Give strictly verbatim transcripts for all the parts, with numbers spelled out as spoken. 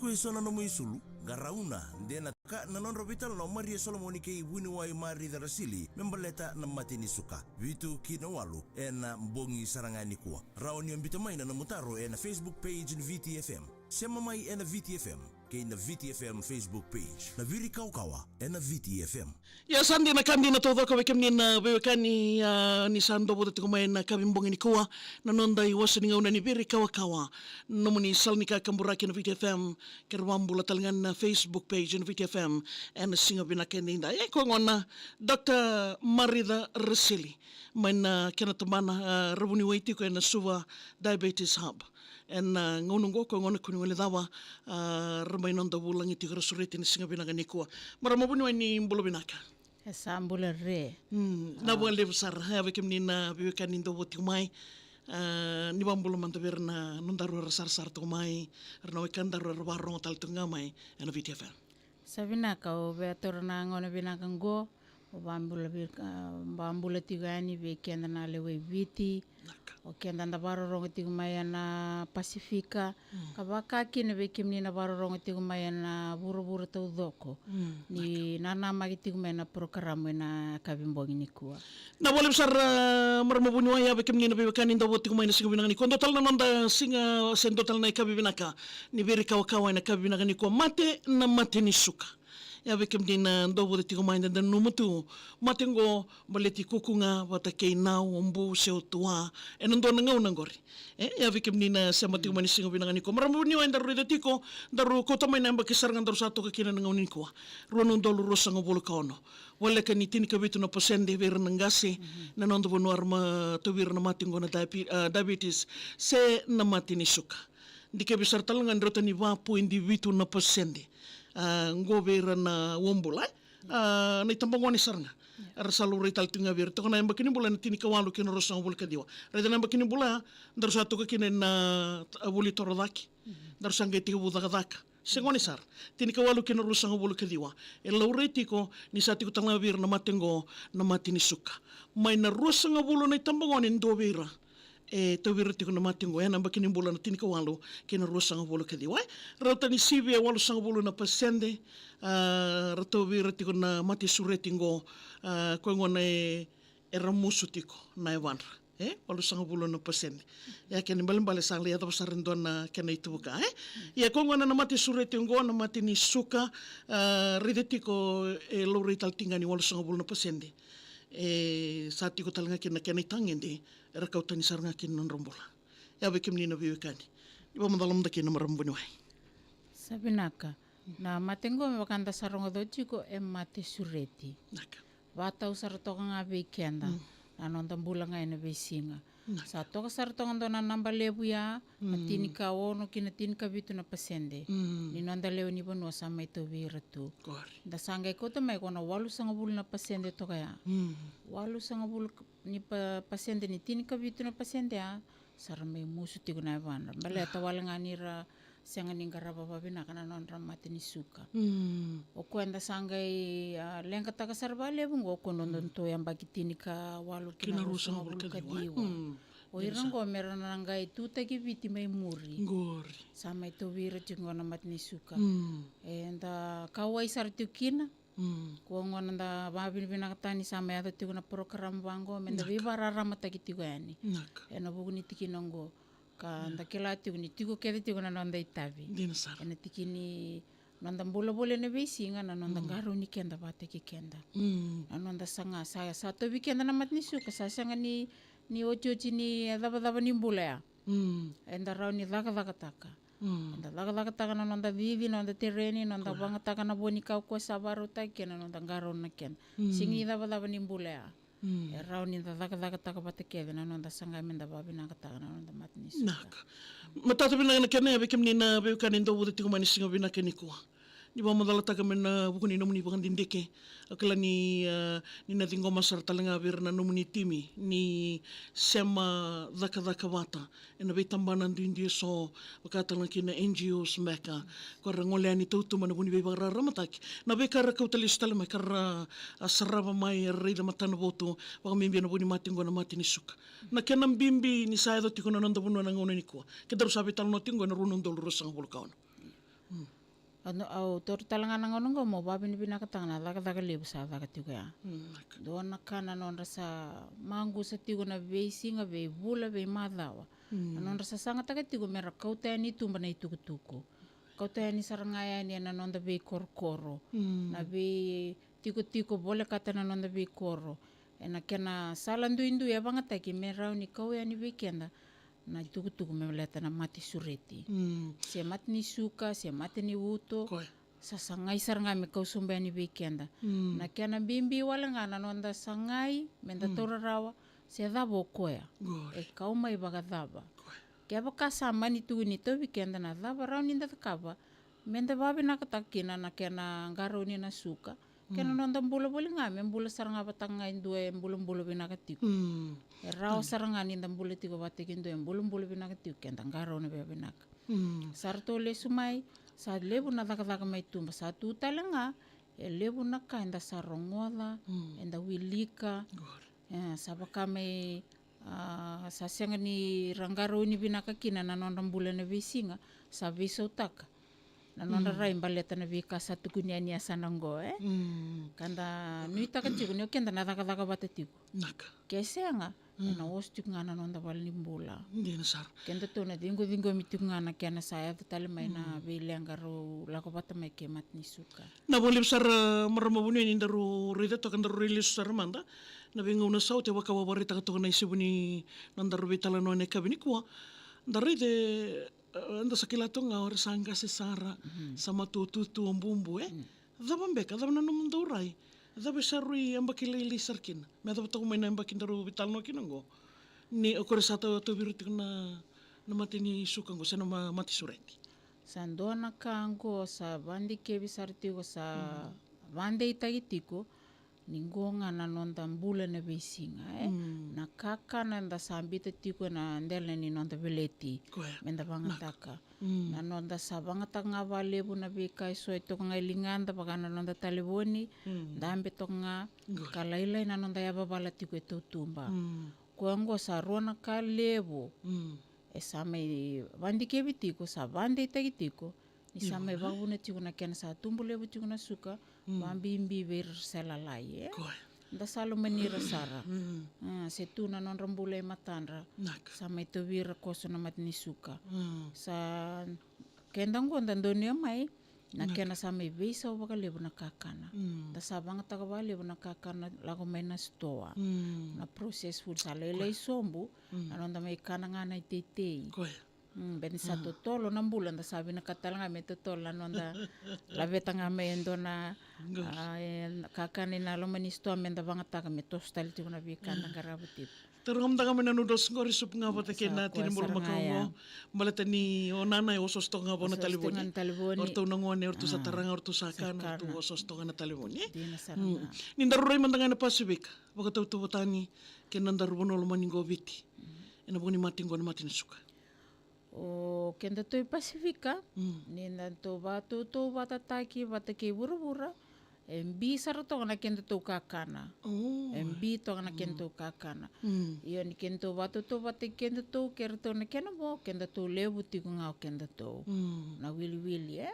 Ko e so na nomu isulu, qarauna, de na ka na nodra veitalanoa o Maria Solomoni kei vuniwai Marica Rasili me baleta na mate ni suka. Vitu ki na walu ena bogi sara ga nikua. Rawa ni o biuta mai na nomu taro ena Facebook page ni V T F M. Sema mai ena V T F M kei na V T F M Facebook page. Na Viri Kawakawa ena V T F M. Ia sa dina ka dina taucoko vei kemuni na veiwekani, a, ni sa dovuta tiko mai na kavibogi nikua na noda iwase ni gauna ni Viri Kawakawa. Nomuni sala ni kakaburaki na V T F M, kei ra vakabula tale ga na Facebook page na V T F M. Ena siga vinaka edaidai, e, ko gona Doctor Marica Rasili mai na kena tabana, a, ra vuniwai tiko ena Suva Diabetes Hub. Ena, a, gauna oqo ko gona kua ni guilecava, a, ra mai noda vulagi tiko ra sureti na siga vinaka nikua. Marama vuniwai, ni bula vinaka. E sa bula re. Mm, na, a, vakalevu sara, e, vei kemuni na veiwekani dovuta tiko mai. A, ni vakabula mada vei ira na nodaru era sarasara tiko mai, ira na wekadaru era vakarorogo tale tiko ga mai ena V T F M. Sa vinaka, au via taura na gauna vinaka oqo. Au vakabula vei, a, vakabula tiko yani vei keda na lewe i Viti. Naka. O keda da vakarorogo tiko mai ena Pasifika. Mm. Ka vaka kina vei kemuni na vakarorogo tiko mai ena vuravura taucoko. Mm. Ni nanamaki tiko mai na porokaramu ena kavibogi nikua. Na vakalevu sara, a, marama vuniwai, ia vei kemuni na veiwekani dovuta tiko mai na siga vinaka nikua. Dua tale na noda siga, se dua tale na ikavi vinaka ni Viri Kawakawa ena kavi vinaka nikua. Mate, na mate ni suka. Ia vei kemuni na dovuta tiko mai, da nanuma tu, mate oqo baleti kuku ga vata kei nau, o bu se o tua, ena dua na gauna oqori. E, ia vei kemuni na sema tiko mai na siga vinaka nikua. Marama vuniwai, daru raica tiko, daru kauta mai na yabaki sara ga daru sa toka kina na gauna nikua. Rua na udolu ruasagavulu ka ono. Voleka ni tinikavitu na pasede vei ira na qase, mhm, na noda vanua ra mai tauvi ira na mate oqo na diabe-, a, diabetes, se na mate ni suka. Dikevi sara tale ga ni rauta ni va poidi vitu na pasede. A, oqo vei ira na uabula, e? A, na itabagone sara ga. Ia. Era sa laurai tale tiko ga vei ira. Toka na yabaki ni bula ena tinikawalu kei na ruasagavulu ka ciwa. Raica na yabaki ni bula, daru sa toka kina ena, a, vuli torocake. Mhm. Daru sa qai tekivu cakacaka. Se gone sara. Tinikawalu kei na ruasagavulu ka ciwa. E laurai tiko ni sa tiko tale ga vei ira na mate oqo na mate ni suka. Mai na ruasagavulu na itabagone, dua vei ira e tauvi ira tiko na mate oqo ena yabaki ni bula na tinikawalu kei na ruasagavulu ka ciwa. Rauta ni sivia e walusagavulu na pasede, a, ra tauvi ira tiko na mate sureti oqo, a, koya gona e, era musu tiko na yavadra. E, walusagavulu na pasede. Ia kena ibalebale sa lai yacova sara e dua na kena ituvuka, e? Ia koya gona na mate sureti oqo, na mate ni suka, a, raica tiko e laurai tale tiko ga ni walusagavulu na pasede e sa tiko tale ga kina na kena itagede, era kau tani sara ga kina na nodra bula. Ia vei kemuni na veiwekani, ni vakamacala mada kina, marama vuniwai. Sa vinaka. Na mate oqo me vaka da sa rogoca tiko e mate sureti. Naka. Vakatau sara toka ga vei keda. Mm. Na noda bula ga ena veisiga. Naka. Sa toka sara toka dua na naba levu ya, na, mm, tinikaono ki na tinikavitu na pasede. Mm. Ni noda lewe ni vanua sa mai tauvi ira tu. Qori. Da sa qai kauta mai ko na walusagavulu na pasede toka ya. Mm. Walusagavulu ni pa-, pasede ni tinikavitu na pasede ya, sa ra mai musu tiko na yavadra. Baleta, ah, wale ga ni ra sega ni qarava vavinaka na nodra mate ni suka. Mm. O koya eda sa qai, a, leqataka sara vakalevu oqo, o koya na, mm, nodatou yabaki tinikawalu ki na ruasagavulu ka ciwa. Mm. O ira oqo me ra na qai tutaki Viti mai muri. Qori. Sa mai tauvi ira tiko oqo na mate ni suka. Mm. Eda kauwai sara tiko kina. Mm. Ko gona da vakavinavinakataka ni sa mai yaco tiko na porokaramu vaqo, me da, naka, veivakararamataki tiko yani. Naka. Ena vuku ni tikina oqo. Ka, mm, da kila tiko ni tiko kece tiko na noda itavi. Dina sara. Ena tiki ni noda bula voli ena veisiga, na noda, mm, qarauni keda vakataki keda. Mm. Na noda saga, sa, sa tauvi keda na mate ni suka, sa sega ni, ni otioti ni cavacava ni bula ya. Mm. Eda rawa ni cakacakataka. Mm. Eda cakacakataka na noda cici, noda tereni, noda, correct, vagataka na vo ni kaukauwa sa vakarautaki kei na noda qarauna keda. Mm. Sega ni cavacava ni bula ya. Mm. E rawa ni da cakacakataka vata kece na noda saga me da vakavinakataka na noda mate ni suka. Naka. Matata vinaka na kena ya vei kemuni na veiwekani dau vota tiko mai na siga vinaka nikua. Ni vakamacalataka mai na vuku ni nomuni vakadidike. Au kila ni, e, ni na ciqoma sara tale ga vei ira na nomuni timi ni sema cakacaka vata ena veitabana duidui eso, vaka tale ga kina N G Os beka, ko ra gole yani tautuba na vu ni veivakararamataki. Na veika ra kauta lesu tale mai ka ra, a, sarava mai, era raica matanavotu, vakabibi ena vu ni mate oqo na mate ni suka. Na kena bibi ni sa yaco tiko na noda vanua na gauna nikua. Kedaru sa veitalanoa tiko oqo ena rua na udolu ruasagavulu ka ono. Au, au taura tale ga na gauna oqo meu vakavinavinakataka na cakacaka levu sa caka tiko ya. Dua na ka na nodra sa maqusa tiko na veisiga, veivula, veimacawa. Na nodra sasagataka tiko mera kauta yani i tuba na itukutuku. Kauta yani sara ga yani ena noda veikorokoro. Na veitikotiko volekata na noda veikoro. Ena kena sala duidui e vagataki me rawa ni kau yani vei keda na itukutuku me baleta na mate sureti. Se mate ni suka, se mate ni uto. Sa sagai sara ga me kau sobu yani vei keda. Na kena bibi wale ga na noda sagai, meda taura rawa, se cava o koya. E kau mai vakacava. Kevaka sa mani tukuni tauvi keda na cava rawa ni da cakava, meda vavinakataka kina na kena qarauni na suka. Kena noda bula voli ga, me bula sara ga vata ga e dua e bulabula vinaka tiko. E rawa sara ga ni da bula tiko vata kei dua e bulabula vinaka tiko, keda qarauna via vinaka. Sa ratou lesu mai, sa levu na cakacaka mai tuba, sa tu tale ga, e levu na ka eda sa rogoca, eda wilika. E, sa vaka mai, a, sa sega ni ra qarauni vinaka kina na nodra bula na veisiga, sa veisautaka na nodra rai baleta na veika sa tukuni yani yasana oqo, e? Ka da nuitaka tiko ni o keda na cakacaka vata tiko. Ke sega, ena oso tiko ga na noda vale ni bula. Dina sara. Kedatou na ciqociqomi tiko ga na kena sa yaco tale mai na veileqa rau lako vata mai kei mate ni suka. Na vakalevu sara, marama vuniwai, ni daru raica toka, daru rai lesu sara mada na veigauna sa oti, e vaka au vakaraitaka toka na isevu ni nodaru veitalanoa ena yakavi nikua. Da raica, e, eda sa kila toka ga o ira sa qase sara, sa matutu, o bubu, e. Cava beka, cava na nomudou rai? Cava e sa rui yabaki lailai sara kina me yacova toka mai na yabaki daru veitalanoa kina oqo, ni o koya sa tau, tauvi ira tiko na, na mate ni suka oqo se na ma-, mate sureti? Sa dua na ka oqo sa vadikevi sara tiko, sa vadeitaki tiko ni oqo ga na noda bula na veisiga, e? Na kakana eda sa biuta tiko ena dela ni noda veleti. Meda vagataka. Na noda sa vagataka ga vakalevu na veika eso e toka ga e ligada, vaka na noda talevoni, dabe toka ga, ka lailai na noda yavavala tiko e tautuba. Koya oqo sa rua na ka levu e sa mai vadikevi tiko, sa vadeitaki tiko, ni sa mai vakavuna tiko na kena sa tubu levu tiko na suka, vabibi vei ira sa lalai, e? Da sa lomani ira sara. A, se tu na nodra bula e matadra, sa mai tauvi ira koso na mate ni suka. Sa keda oqo da donuya mai na kena sa mai veisau vakalevu na kakana. Da sa vagataka vakalevu na kakana lako mai na sitoa. Na processed food sa lailai sobu, na noda mai kana ga na iteitei. Beni sa totolo na bula, da sa vinakata tale ga me totolo na noda laveta ga mai e dua na, a, e, kakana ena loma ni sitoa meda vagataka me toso tale tiko na veika da qarava tiko. Taura ga mada ga mai na noodles qori, supu ga vata kei na tini bolo makawa qo. Baleta ni o nana e osooso toka ga vua na talevoni. O ratou na gone, o ratou sa tara ga, o ratou sa kana, o ratou osooso toka ga na talevoni, e? Ni daru rai mada ga ena Pasifika, vakatautauvata yani kei na nodaru vanua lomani qo Viti, ena vuku ni mate qo na mate ni suka. O kedatou i Pasifika, ni datou vakatautauvatataki vata kei vuravura, e bi sara toka na kedatou kakana. E bi toka na kedatou kakana. Io, ni kedatou vakatautauvatataki kedatou kei ratou na kena vo, kedatou levu tiko ga o kedatou na wiliwili, e?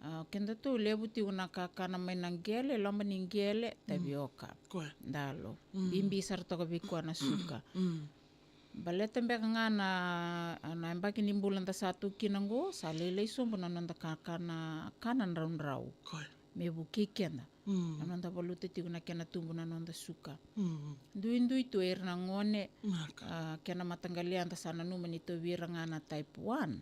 A, kedatou levu tiko na kakana mai na qele, loma ni qele, tavioka, dalo. Bibi sara toka vei koya na suka. Baleta beka ga na, na yabaki ni bula da sa tu kina qo, sa lailai sobu na noda kakana, kana draudrau. Me vukei keda. Na noda valuta tiko na kena tubu na noda suka. Duidui tu ira na gone, a, kena mataqali, eda sa nanuma ni tauvi ira ga na type one.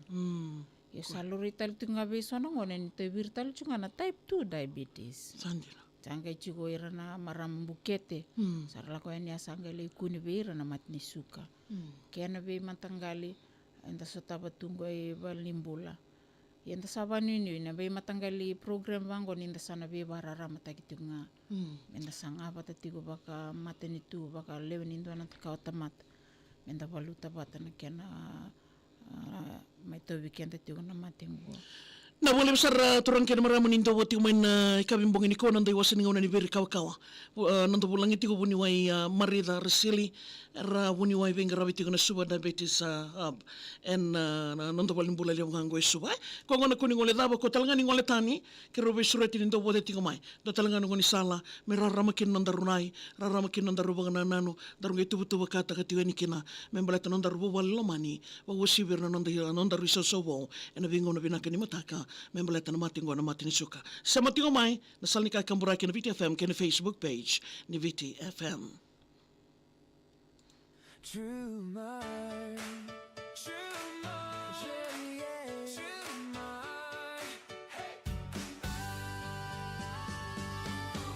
Io, sa laurai tale tiko ga vei so na gone ni tauvi ira tale tiko ga na type two diabetes. Sa dina. Sa qai tiko ira na marama bukete. Sa ra lako yani, a sa qai lai kune vei ira na mate ni suka. Kena veimataqali, eda sotava tu qo i valenibula. Ia eda sa vakanuinui na veimataqali program vaqo ni da sa na veivakararamataki tiko ga. Meda saga vata tiko vakamatanitu, vakalewe ni dua na kawatamata. Meda valuta vata na kena, a, mai tauvi keda tiko na mate qo. Na vakalevu sara turaga kei na marama ni dou vata tiko mai na ikavi bogi nikua, noda iwase ni gauna ni viri kawakawa. Vu-, a, noda vulagi tiko vuniwai, a, Marica Rasili, era vuniwai veiqaravi tiko na Suva Diabetes, a, Hub. Ena, a, na noda valenibula levu ga qo e Suva, e. Ko gona ko ni gole cava, ko tale ga ni gole tani, keirau veisureti ni dou vata tiko mai. Dua tale ga na gaunisala, me rarama kina nodaru rai, rarama kina nodaru vakanananu, daru qai tuvatuvakataka tiko yani kina, me baleta nodaru vuvale lomani, vakauasivi ira na noda, nodaru isausau vou, ena veigauna vinaka ni mataka, me baleta na mate qo na mate ni suka. Sema tiko mai, na sala ni kakaburaki ena Viti F M kei na Facebook page ni Viti F M. True Mart. True Mart. Yeah, yeah. True Mart. Hey.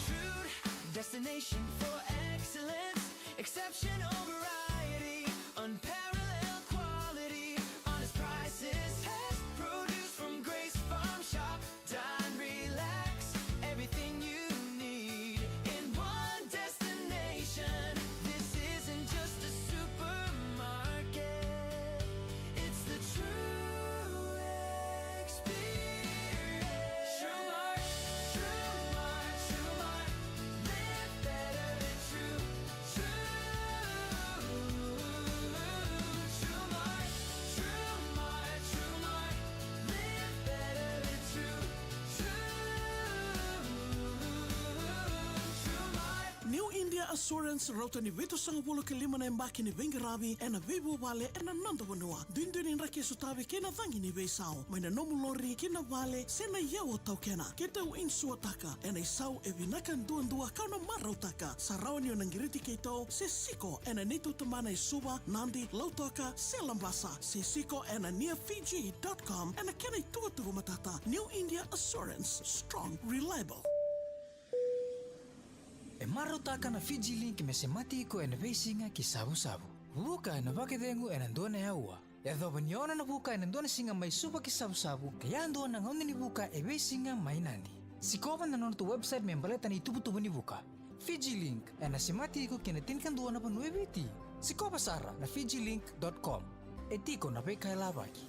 True destination for excellence. Exceptional variety. Unparalleled quality. Honest prices. Fresh produce from Grace Farm Shop. Dine, relax, everything you need in one destination. This isn't just a supermarket, it's the true experience. True Mart, True Mart, True Mart, live better than True. True, True Mart, True Mart, True Mart, live better than True. True, True Mart. New India Assurance, rauta ni vitusagavulu ka lima na yabaki ni veiqaravi ena veivuvale ena noda vanua. Duidui ni draki e sotavi kei na cagi ni veisau, mai na nomu lori ki na vale se na yawa taukena. Keitou insuataka ena isau e vinaka duadua kau na marautaka. Sa rawa ni o na qiriti keitou se siko ena neitou tabana e Suva, Nadi, Lautoka se Labasa, se siko ena near fiji dot com ena kena itukutuku matata. New India Assurance, strong, reliable. E marautaka na Fiji Link me semati iko ena veisiga ki Savusavu. Vuka ena vakacegu ena dua na aua. Yacova ni ono na vuka ena dua na siga mai Suva ki Savusavu, ka yadua na gauna ni vuka e veisiga mai Nadi. Sikova na nodratou website me baleta na ituvatuva ni vuka. Fiji Link, ena semati iko ki na tinikadua na vanua e Viti. Sikova sara na fiji link dot com. E tiko na veika e lavaki.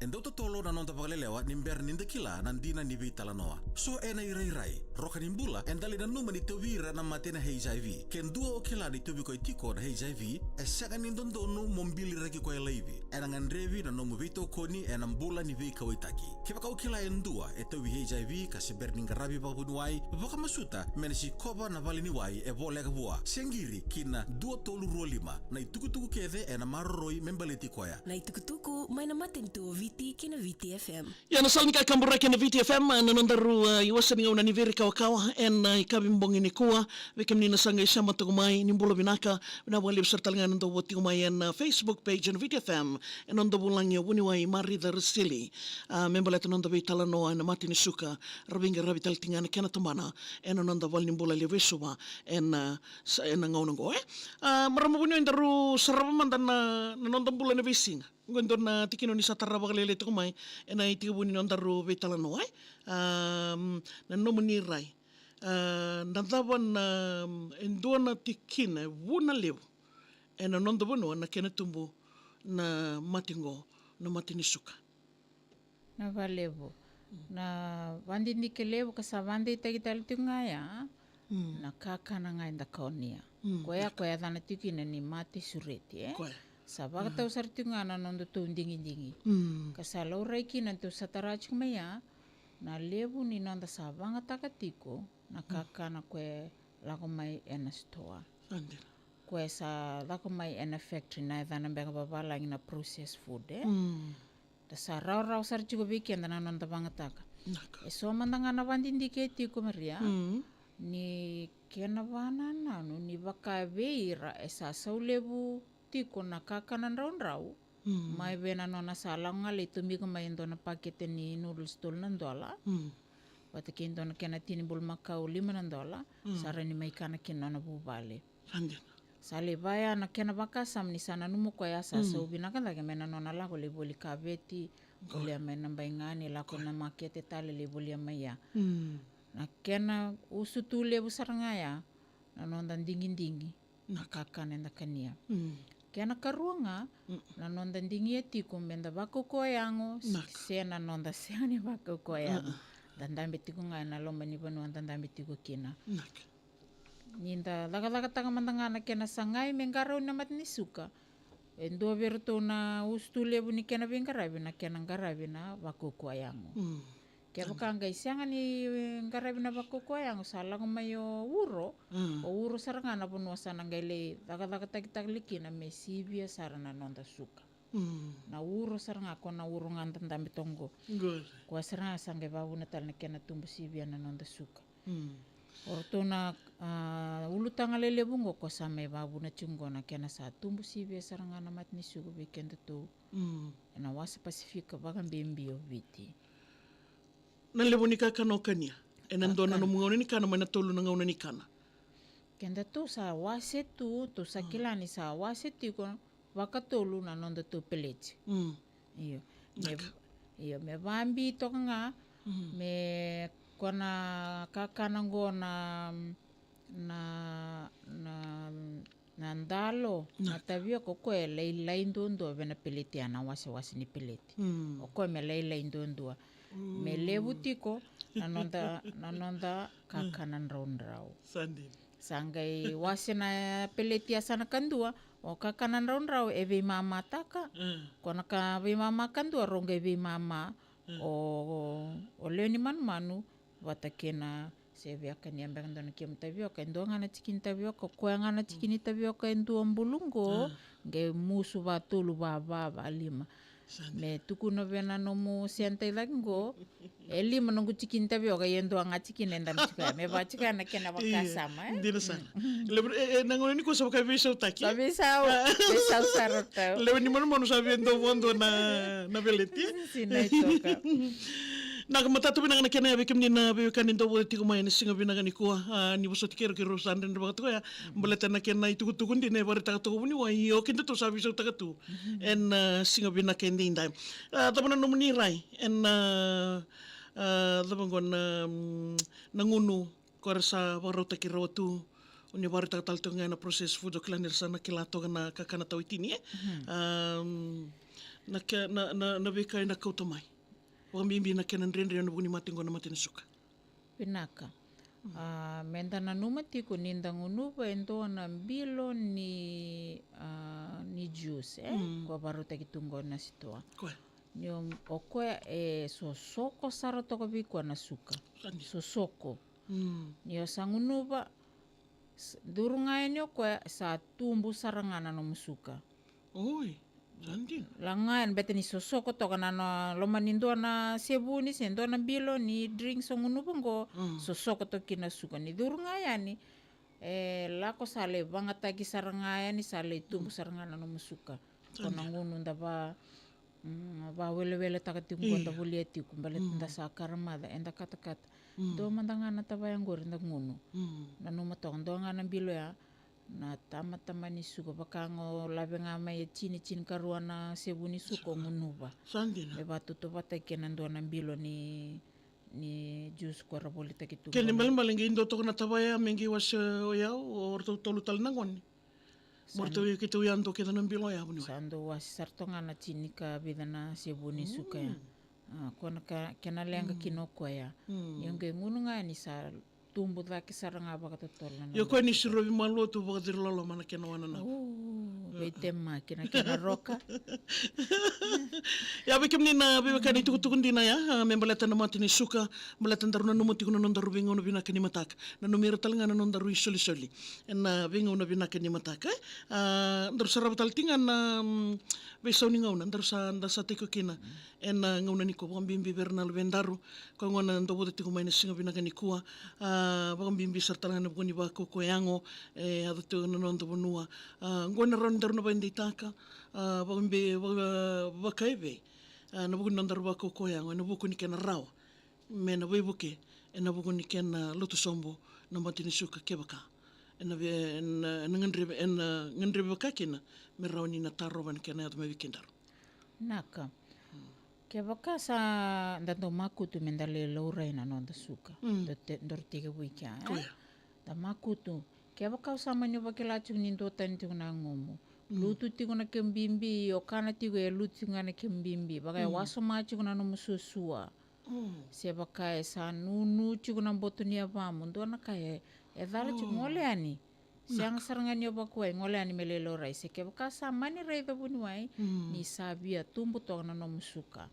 E dau totolo na noda vakalelewa ni bera ni da kila na dina ni veitalanoa. So ena irairai, roka ni bula, e dali nanuma ni tauvi ira na mate na H I V. Ke dua o kila ni tauvi koya tiko na H I V, e sega ni dodonu mo biliraki koya laivi. Ena gadrevi na nomu veitokoni ena bula ni veikauwaitaki. Kevaka o kila e dua e tauvi H I V ka se bera ni qaravi vakavuniwai, vakamasuta me na sikova na valeniwai e voleka vua. Se qiri ki na dua tolu rua lima. Na itukutuku kece ena maroroi me baleti koya. Na itukutuku mai na matanitu o Viti kei na Viti F M. Ia na sala ni kakaburaki ena Viti F M, na nodaru, a, iwase ni gauna ni viri kawakawa ena, a, ikavi bogi nikua. Vei kemuni na sa qai sema toka mai, ni bula vinaka. Vinaka vakalevu sara tale ga na dou vata tiko mai ena, a, Facebook page ena Viti F M, ena noda vulagi o vuniwai Marica Rasili. A, me baleta na noda veitalanoa ena mate ni suka, ra veiqaravi tale tiko ga na kena tabana ena noda valenibula levu e Suva ena, a, sa, ena gauna oqo, e. A, marama vuniwai, daru sarava mada na, na noda bula ena veisiga. Oqo e dua na tikina ni sa tara vakalailai toka mai ena itekivu ni nodaru veitalanoa, e. A, na nomuni rai. A, na cava na, e dua na tikina e vuna levu ena noda vanua na kena tubu na mate qo, na mate ni suka. Na valevu. Na vadidike levu ka sa vadeitaki tale tiko ga ya, na kakana ga eda kaunia. Koya, koya e yacana tiko kina ni mate sureti, e? Koya. Sa vakatau sara tiko ga na nodatou digidigi. Ka sa laurai kina, tou sa tara tiko mai ya, na levu ni noda sa vagataka tiko na kakana koya e lako mai ena sitoa. Sa dina. Koya sa lako mai ena factory, na yacana beka vavalagi na processed food, e? Da sa rawarawa sara tiko vei keda na noda vagataka. Naka. E so mada ga na vadidike e tiko, Maria, ni kena vanananu ni vaka vei ira e sa sau levu tiko na kakana draudrau, mai vei na nona sa lako ga lai tomika mai e dua na pakete ni noodles tolu na dola, vata kei dua na kena tini bulumakau lima na dola, sa rawa ni mai kana kina nona vuvale. Sa dina. Sa lai vaya na kena vakasama ni sa nanuma o koya sa sau vinaka cake mai na nona lako lai voli kaveti, volia mai na baigani, lako na makete tale lai volia mai ya. Na kena usutu levu sara ga ya na noda digidigi na kakana eda kania. Kena karua ga, na noda digia tiko me da vakaukauwa yago, se na noda sega ni vakaukauwa yago. Da dabe tiko ga ena loma ni vanua da dabe tiko kina. Ni da cakacakataka mada ga na kena sagai me qarauni na mata ni suka. E dua vei iratou na usutu levu ni kena veiqaravi na kena qaravi na vakaukauwa yago. Kevaka qai sega ni, e, qaravi na vakaukauwa yago, sa lako mai o uro, o uro sara ga na vanua sa na qai lai cakacakataki tale kina me sivia sara na noda suka. Na uro sara ga ko na uro ga da dabe toka qo. Koya sara ga sa qai vavuna tale na kena tubu sivia na noda suka. O ratou na, a, ulutaga lelevu qo ko sa mai vavuna tiko qo na kena sa tubu sivia sara ga na mata ni suka vei kedatou ena wasa Pasifika vakabibi o Viti. Na levu ni kakana o kania ena dua na nomu gauna ni kana mai na tolu na gauna ni kana. Kedatou sa wase tu, tou sa kila ni sa wase tiko vakatolu na nodatou peleti. Io. Me, io, me vabi toka ga, me ko na kakana qo na, na, na, na dalo, na tavioka, o koya e lailai duadua vei na peleti ya, na wasewase ni peleti. O koya me lailai duadua. Me levu tiko na noda, na noda kakana draudrau. Sa dina. Sa qai wase na peleti yasana kadua, o kakana draudrau e veimamataka. Ko na ka veimama kadua rau qai veimama, o, o lewe ni manumanu vata kei na, se via kania beka dua na kemu tavioka, e dua ga na tikini tavioka, koya ga na tikini tavioka e dua bulu qo, qai musu va tolu, va va, va lima. Me tukuna vei na nomu senta i cake qo, e lima noqu tikini tavioka, ia e dua ga tikini e dabe tiko ya. Me vaka tiko ya na kena vakasama, e? Dina sara. Levu, e, e, na gauna ni ko sa vaka veisautaki. Sa veisau, veisau sara tau. Levu ni manumanu sa via dua vakadua na, na veleti. Sinai toka. Na ka matata vinaka na kena ya vei kemuni na veiwekani dau vota tiko mai na siga vinaka ni kua. A, ni vosoti kei rau, kei rau sa dredre vaka toka ya. Baleta na kena itukutuku dina e vakaraitaka toka vuniwai, io, kedatou sa veisautaka tu. Ena, a, siga vinaka edaidai. A, cava na nomuni rai ena, a, a, cava qo na, mm, na gunu ko era sa vakarautaki rawa tu? O ni vakaraitaka tale toka ga ena process food, o kila ni ra sa na kila toka na kakana tawatini, e? A, mm, na ke, na, na, na veika ena kauta mai. Vakabibi na kena dredre ena vuku ni mate qo na mate ni suka. Vinaka. A, me da nanuma tiko ni da gunuva e dua na bilo ni, a, ni juice, e? Ko vakarautaki tu qo na sitoa. Ni o, o koya e sosoko sara toka vei koya na suka. Sosoko. Ni o sa gunuva, s-, curu ga yani o koya, sa tubu sara ga na nomu suka. Oi, sa dina. Lako ga yani, beta ni sosoko toka na, na loma ni dua na sevuni se dua na bilo ni drinks o gunuva qo, sosoko toka kina na suka. Ni curu ga yani, e lako sa lai vagataki sara ga yani, sa lai tubu sara ga na nomu suka. Ko na gunu da va, mm, vaweleweletaka tiko qo, da volia tiko, baleta da sa karamaca, eda katakata. Dua mada ga na tavaya qori da gunu. Nanuma toka, dua ga na bilo ya, na tamatama ni suka, vaka ga o lave ga mai e tini, tinikarua na sevu ni suka o gunuva. Sa dina. Me vatautauvatataki kei na dua na bilo ni, ni juice ko ra volitaki tu. Kena ibalebale qai dua toka na tavaya me qai wase o yau, o ratou tolu tale na gone. Mo ratou, keitou yadua kece na bilo ya, vuniwai. Sa dau wase sara toka ga na tini ka vica na sevu ni suka ya. A, ko na ka, kena leqa kina o koya. Ia qai gunu ga ni sa tubu cake sara ga vakatotolo na. Ia o koya ni sirovi malua tu vakaciri loloma na kena wananavu. O, veitemaki na kena roka. Ia vei kemuni na veiwekani, tukutuku dina ya, a, me baleta na mate ni suka, baleta daru nanuma tiko na nodaru veigauna vinaka ni mataka. Nanumi ira tale ga na nodaru isolisoli ena veigauna vinaka ni mataka, e? A, daru sarava tale tiko ga na, mm, veisau ni gauna daru sa, da sa tiko kina ena gauna ni kua, vakabibi vei ira na luvedaru, koya gona dau vota tiko mai na siga vinaka ni kua. A, vakabibi sara tale ga na vuku ni vakaukauwa yago e yaco tiko na noda vanua. A, qo na rawa ni daru na vakadeitaka, a, vakabibi, vaka, vakaevei, a, na vuku ni nodaru vakaukauwa yago ena vuku ni kena rawa me na veivuke ena vuku ni kena lotu sobu na mate ni suka, kevaka ena vei, ena, ena gadrevi, ena gadrevi vaka kina me rawa ni na tarova na kena yaco mai vei kedaru. Naka. Kevaka sa da dau makutu me da lai laurai na noda suka, da te, daru tekivui kea, e? Da makutu. Kevaka o sa mani vakila tiko ni duatani tiko na yagomu, Lutu tiko na kemu bibi, o kana tiko e lutu tiko ga na kemu bibi. Vaka e wasoma tiko na nomu suasua. Se vaka e sa nunu tiko na boto ni yavamu. Dua na ka e, e cala tiko, gole yani. Sega sara ga ni o vakuwai, gole yani me lai laurai. Se kevaka sa mani raica vuniwai, ni sa via tubu toka na nomu suka.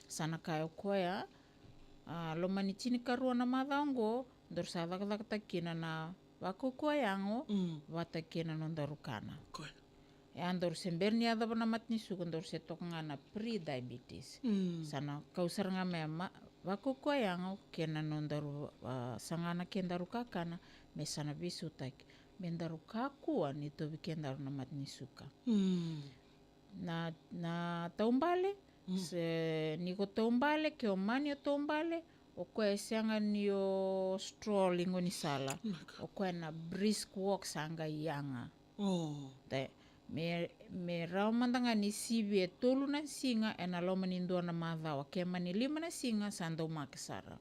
Sa na kaya o koya, a, loma ni tinikarua na macawa oqo, daru sa cakacakataka kina na vakaukauwa yago, vata kei na nodaru kana. E a daru se bera ni yacova na mate ni suka, daru se toka ga na pre-diabetes. Sa na kau sara ga me ma, vakaukauwa yago kei na nodaru, a, saga na kedaru kakana, me sa na veisautaki. Me daru kakua ni tauvi kedaru na mate ni suka. Na, na taubale, se ni ko taubale, ke o mani o taubale, o koya e sega ni o stroll i gaunisala. O koya na brisk walk sa qai yaga. Te, me, me rawa mada ga ni sivi e tolu na siga ena loma ni dua na macawa. Ke mani lima na siga sa daumaki sara.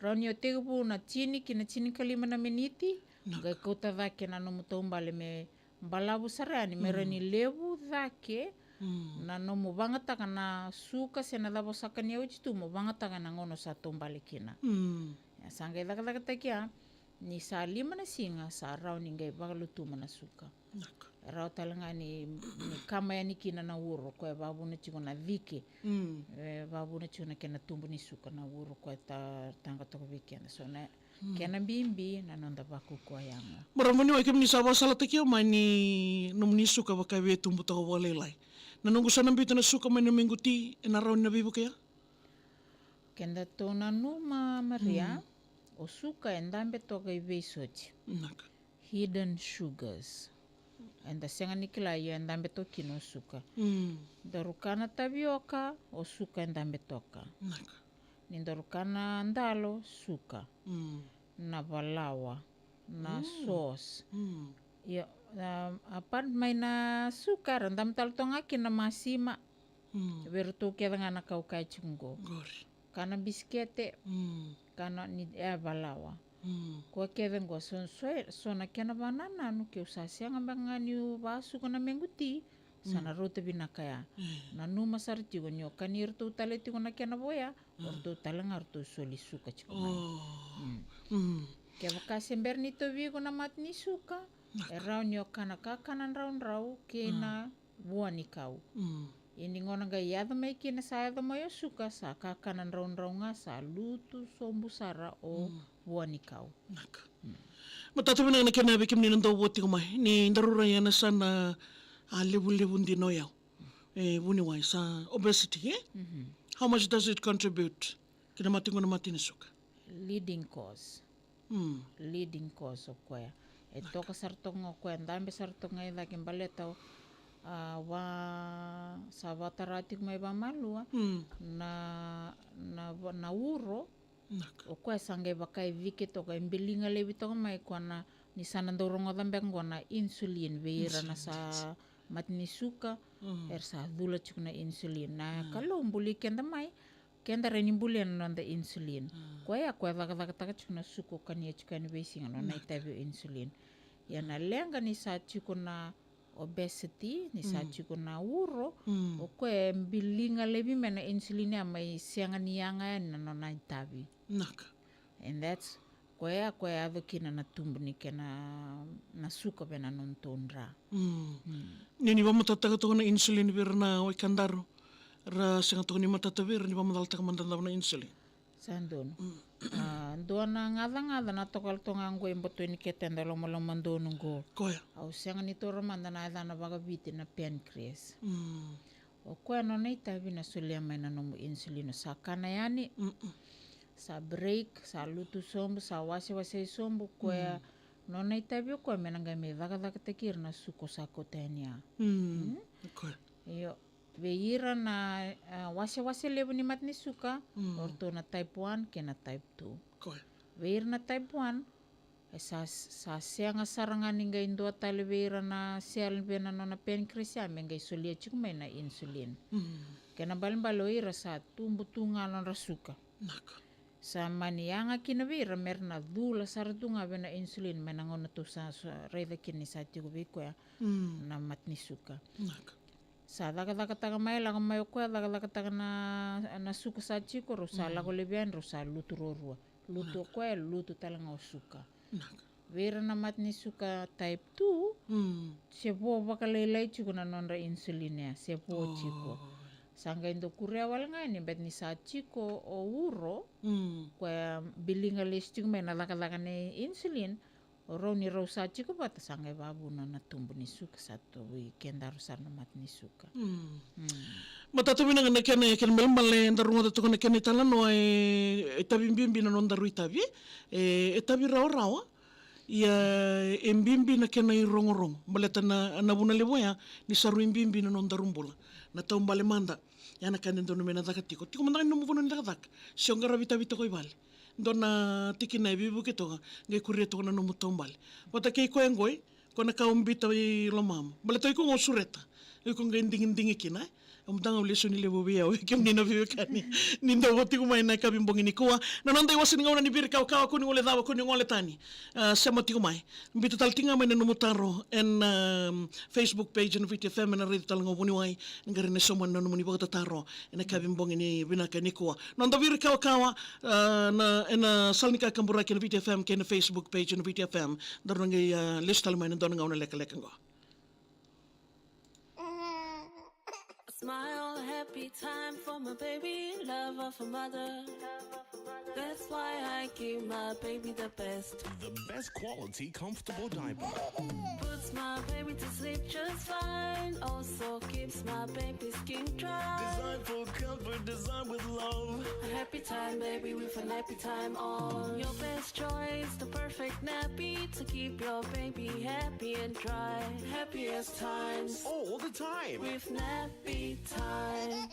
Rawa ni o tekivu na tini ki na tinikalima na miniti, qai kauta cake na nomu taubale me balavu sara yani, me rawa ni levu cake na nomu vagataka na suka se na cava o sa kania oti tu, mo vagataka na gauna o sa taubale kina. Ia sa qai cakacakataki ya, ni sa lima na siga sa rawa ni qai vakalutuma na suka. E rawa tale ga ni, ni kama yani kina na uro, koya e vavuna tiko na cike. E vavuna tiko na kena tubu ni suka na uro, koya e ta, taqa toka vei keda. So na kena bibi na noda vakaukauwa yago. Marama ni wai, kemuni sa vakasalataki au mai ni nomuni suka vaka e via tubu toka vakalailai. Na noqu sa na biuta na suka mai na noqu ti, ena rawa ni na veivuke ya? Keda tou nanuma, Maria, o suka e dabe toka i veisoti. Hidden sugars. Eda sega ni kila, io e dabe toka kina o suka. Daru kana tavioka, o suka e dabe toka. Ni daru kana dalo, suka. Na valawa, na sauce. Io, a, apart mai na suka, era dabe tale toka ga kina na masima. Vei iratou kece ga na kau kaya tiko qo. Kana bisikete, kana ni, e, valawa. Koya kece qo, so, so, so na kena vanananu, keu sa sega beka ga niu vasuka na mequ ti, sa na rauta vinaka ya. Nanuma sara tiko ni o kani iratou tale tiko na kena vo ya, o ratou tale ga ratou soli suka tiko mai. Kevaka se bera ni tauvi iko na mate ni suka, e rawa ni o kana kakana draudrau kei na vua ni kau. Ia ni gauna qai yaco mai kina, sa yaco mai o suka, sa kakana draudrau ga, sa lutu sobu sara o vua ni kau. Matata vinaka na kena vei kemuni na dau vo tiko mai. Ni daru rai ena yasana, a, levulevu dina o yau. E, vuniwai, sa obesity, e? How much does it contribute ki na mate qo na mate ni suka? Leading cause. Leading cause o koya. E toka sara toka ga o koya, dabe sara toka ga i cake baleta, a, va, sa vakatara tiko mai vamalua na, na, na uro. O koya sa qai vaka e cike toka, e biliga laivi toka mai koya na, ni sa na dau rogoca beka qo na insulin vei ira na sa mate ni suka, era sa cula tiko na insulin. Na Kalou buli keda mai, keda rawa ni bulia na noda insulin. Koya, koya cakacakataka tiko na suka o kania tiko yani veisiga, nona itavi o insulin. Ia na leqa ni sa tiko na obesity, ni sa tiko na uro, o koya e biliga laivi mai na insulin ya mai sega ni yaga yani na nona itavi. And that's, koya, koya yaco kina na tubu ni kena, na suka vei na nodatou dra. Ni ni vamatatataka toka na insulin vei ira na wekadaru, ra sega toka ni matata vei ira ni vamacalataka mada dava na insulin. Sa donu. A, dua na gacagaca na tokalo toka ga qo e boto ni keteda lomaloma donu qo. Koya. Au sega ni taura mada na yacana vakaviti na pancreas. O koya nona itavi na solia mai na nomu insulin, o sa kana yani. Sa break, sa lutu sobu, sa wasewase sobu, koya nona itavi o koya me na qai mai cakacakataki ira na suka o sa kauta yani ya. Koya. Io. Vei ira na, a, wasewase levu ni mate ni suka, o ratou na type one kei na type two. Vei ira na type one, e sa, sa sega sara ga ni qai dua tale vei ira na cell vei na nona pancreas ya me qai solia tiko mai na insulin. Kena balebale o ira sa tubu tu ga nodra suka. Sa mani yaga kina vei ira me ra na cula sara tu ga vei na insulin mai na gauna tou sa, sa raica kina ni sa tiko vei koya na mate ni suka. Naka. Sa cakacakataka mai, lako mai o koya, cakacakataka na, na suka sa tiko, rau sa lako laivi yani, rau sa lutu ruarua. Lutu o koya, lutu tale ga o suka. Naka. Vei ira na mate ni suka type two, se vo vakalailai tiko na nodra insulin ya, se vo tiko. Sa qai dau kuria wale ga ni beta ni sa tiko o uro, koya biliga lesu tiko mai na cakacaka ni insulin, o rau ni rau sa tiko vata sa qai vavuna na tubu ni suka sa tu vei kedaru sara na mate ni suka. Matata vinaka na kena, kena ibalebale da rogoca toka na kena italanoa e, e tavi bibi na nodaru itavi, e, e tavi rawarawa. Ia e bibi na kena irogorogo baleta na, na vuna levu oya ni sa rui bibi na nodaru bula. Na taubale mada, ia na ka e dodonu me na caka tiko, tiko mada ga ni nomu vanua ni cakacaka, se o qaravi tavi toka i vale. Dua na tikina e veivuke toka, qai kuria toka na nomu taubale. Vata kei koya qoi, ko na ka o biuta i lomamu. Baleta o iko ga o sureta, o iko qai digidigi kina, e? Au mada ga au lesoni levu vei au, e, kemuni na veiwekani. Ni dau vo tiko mai na yakavi bogi nikua. Na noda iwase ni gauna ni Viri Kawakawa, kua ni gole cava, kua ni gole tani. A, sema tiko mai. Biuta tale tiko ga mai na nomu taro ena, um, Facebook page na Viti F M, ena raica tale ga o vuniwai ni qaravi na sauma na nomuni vakatataro ena yakavi bogi ni vinaka nikua. Noda Viri Kawakawa, a, na, ena sala ni kakaburaki na Viti F M kei na Facebook page na Viti F M. Daru na qai, a, lesu tale mai na dua na gauna lekaleka qo. Smile, happy time for my baby, love of a mother. That's why I give my baby the best. The best quality, comfortable diaper. Puts my baby to sleep just fine. Also keeps my baby skin dry. Designed for comfort, designed with love. A happy time, baby, with a nappy time on. Your best choice, the perfect nappy to keep your baby happy and dry. Happiest times. All the time. With nappy time.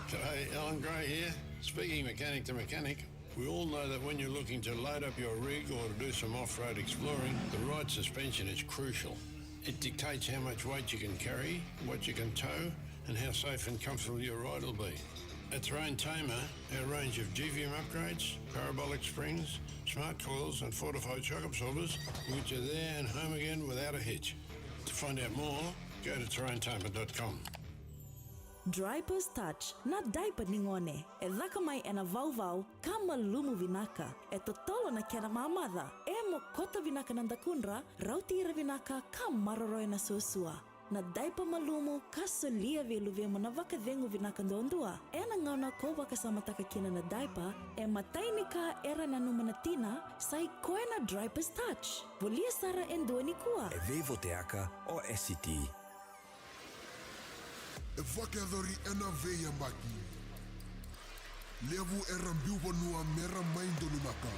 G'day, Alan Gray here. Speaking mechanic to mechanic, we all know that when you're looking to load up your rig or to do some off-road exploring, the right suspension is crucial. It dictates how much weight you can carry, what you can tow, and how safe and comfortable your ride will be. At Terrain Tamer, our range of G V M upgrades, parabolic springs, smart coils, and fortified shock absorbers, which are there and home again without a hitch. To find out more, go to terrain tamer dot com. Dripers Touch, na diaper ni gone. E caka mai ena vauvau ka malumu vinaka. E totolo na kena mamaca. E mokota vinaka na dakudra, rauti ira vinaka ka maroroya na suasua. Na diaper malumu ka solia vei luvemu na vakacegu vinaka duadua. Ena gauna ko vakasamataka kina na diaper, e matai ni ka era nanuma na tina, sa i koya na Dripers Touch. Volia sara e dua nikua. E veivoteaka o S C T. E vakayacori ena veiyabaki. Levu era biu vanua mera mai donumaka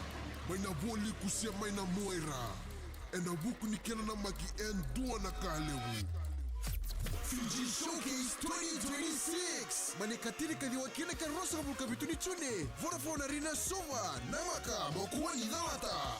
mai na vualiku se mai na mua i ra. Ena vuku ni kena namaki e dua na ka levu. Fiji Showcase twenty twenty-six. Mai na ikatini ka ciwa ki na ikaruasagavulu ka vitu ni June. Vodafone Arena, Suva. Namaka, mo kua ni calata.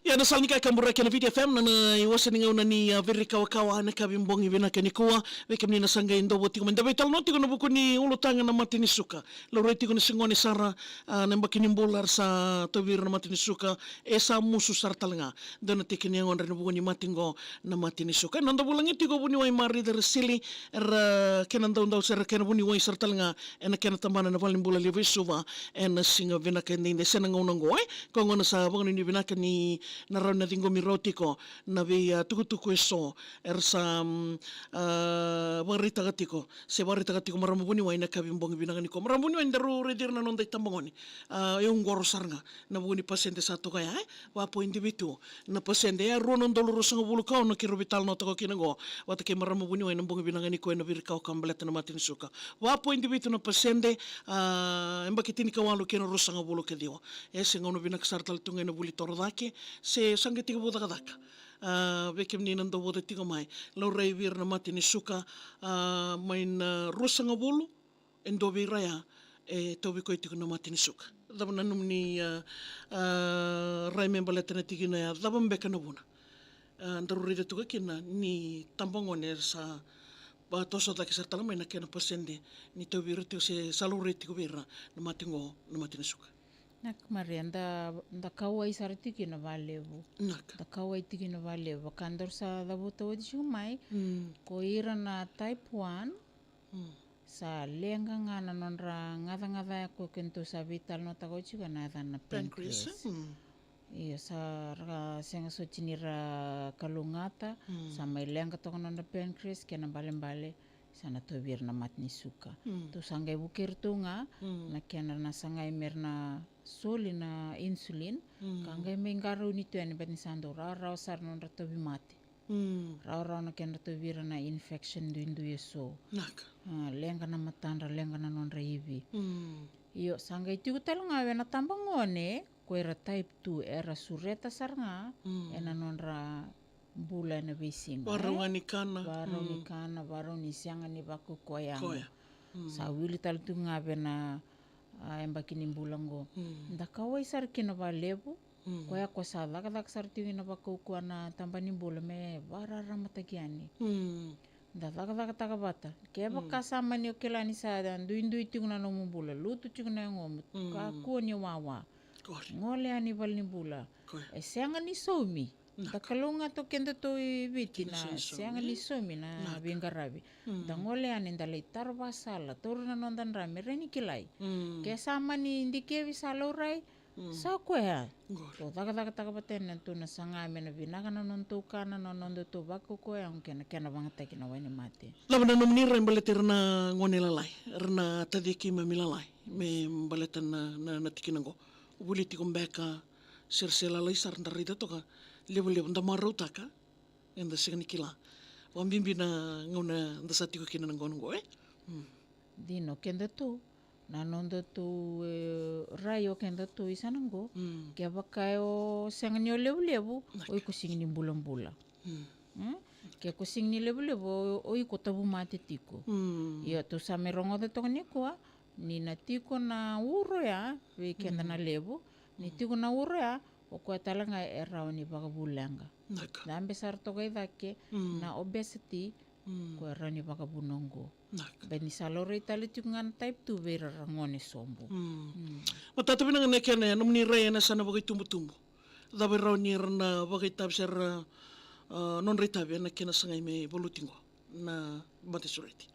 Ia na sala ni kakaburaki ena Viti F M, na, na iwase ni gauna ni, a, Viri Kawakawa ena yakavi bogi vinaka nikua. Vei kemuni na sa qai dovo tiko mai, da veitalanoa tiko ena vuku ni ulutaga na mate ni suka. Laurai tiko ni se gone sara, a, na yabaki ni bula era sa tauvi ira na mate ni suka, e sa musu sara tale ga. Dua na tiki ni yagodra ena vuku ni mate qo na mate ni suka. Ena noda vulagi tiko vuniwai Marica Rasili, era kena daudau se ra kena vuniwai sara tale ga ena kena tabana na valenibula levu e Suva ena siga vinaka edaidai se na gauna oqo, e. Koya gona sa vakanuinui vinaka ni na rawa ni na ciqomi rawa tiko na vei, a, tukutuku eso era sa, mm, a, vakaraitaka tiko, se vakaraitaka tiko marama vuniwai ena yakavi bogi vinaka nikua. Marama vuniwai, daru raici ira na noda itabagone. A, e uqoro sara ga na vuku ni pasede sa toka ya, e, va poidi vitu na pasede. E a rua na udolu ruasagavulu ka ono keirau veitalanoa toka kina oqo vata kei marama vuniwai ena bogi vinaka nikua ena Viri Kawakawa baleta na mate ni suka. Va poidi vitu na pasede, a, yabaki tinikawalu kei na ruasagavulu ka ciwa. E se gauna vinaka sara tale tu ga ena vuli torocake, se sa qai tekivu cakacaka. A, vei kemuni na dau voca tiko mai, laurai vei ira na mate ni suka, a, mai na ruasagavulu, e dua vei ira ya e tauvi koya tiko na mate ni suka. Cava na nomuni, a, a, rai me baleta na tikina ya, cava beka na vuna? A, daru raica toka kina ni tabagone era sa vatoso cake sara tale mai na kena pasede ni tauvi ira tiko se sa laurai tiko vei ira na mate qo, na mate ni suka. Naka, Maria, da, da kauwai sara tiko kina valevu. Naka. Da kauwai tiko kina valevu. Vaka daru sa cavuta oti tiko mai, mm, ko ira na type one, mm, sa leqa ga na nodra gacagaca ya ko kedatou sa veitalanoataka oti tiko na yacana na pancreas. Pancreas, mm. Io, sa ra sega soti ni ra kalougata, mm, sa mai leqa toka na nodra pancreas, kena ibalebale sa na tauvi ira na mate ni suka. Mm. Tou sa qai vukei iratou ga, mm, na kena na sagai me ra na soli na insulin, mm, ka qai mai qarauni tu yani baleta ni sa dau rawarawa sara na nodra tauvimate. Mm. Rawarawa na kena tauvi ira na infection duidui eso. Naka. A, leqa na matadra, leqa na nodra ivi. Mm. Io, sa qai tiko tale ga vei na tabagone, ko ira type two, era sureta sara ga, mm, ena nodra bula ena veisiga, e? Varau ga ni kana. Varau ni, mm, kana, varau ni sega ni vakaukauwa yago. Koya. Mm. Sa wili tale tu ga vei na, a, yabaki ni bula qo. Mm. Da kauwai sara kina valevu, mm, koya ko sa cakacaka sara tiko ina vakaukauwa na taba ni bula me vakararamataki yani. Mm. Da cakacakataka vata. Kevaka, mm, sa mani o kila ni sa duidui tiko na nomu bula, lutu tiko na yagomu, mm, kakua ni wawa. Qori. Gole yani valenibula. Koya. E sega ni saumi. Naka. Da kalougata o kedatou i Viti, kina na sega ni saumi, sega ni saumi na, naka, veiqaravi. Mm. Da gole yani, da lai tara vasala, taura na noda dra me rawa ni kilai. Mm. Ke sa mani dikevi, sa laurai, mm, sa koya. Qori. Tou cakacakataka vata yani na tou na saga me na vinaka na nodatou kana, na nodatou vakaukauwa yago kei na kena vagataki na wainimate. Cava na nomuni rai baleta ira na gone lalai, ira na taci keimami lalai, me baleta na, na, na tikina qo? Vuli tiko beka, se ra se lalai sara, da raica toka, levulevu da marautaka, eda sega ni kila. Vakabibi na gauna da sa tiko kina na gauna qo, e? Mm. Dina, o kedatou, na nodatou, e, rai o kedatou i sana qo, mm, kevaka o sega ni o levulevu, naka, o iko sega ni bulabula. Mm. Mm? Ke ko sega ni levulevu, o, o iko tauvimate tiko. Mm. Io, tou sa mai rogoca toka nikua, ni na tiko na uro ya vei keda, mm, na levu, ni, mm, tiko na uro ya, o koya tale ga e rawa ni vakavu leqa. Naka. Dabe sara toka i cake, mm, na obesity, mm, ko e rawa ni vakavu na oqo. Naka. Baleta ni sa laurai tale tiko ga na type two vei ira na gone sobu. Mm. Mm. Matata vinaka na kena ya, nomuni rai ena yasana vakaitubutubu. Cava e rawa ni ra na vakaitavi se ra, a, nodra itavi ena kena sagai me valuti qo na mate sureti?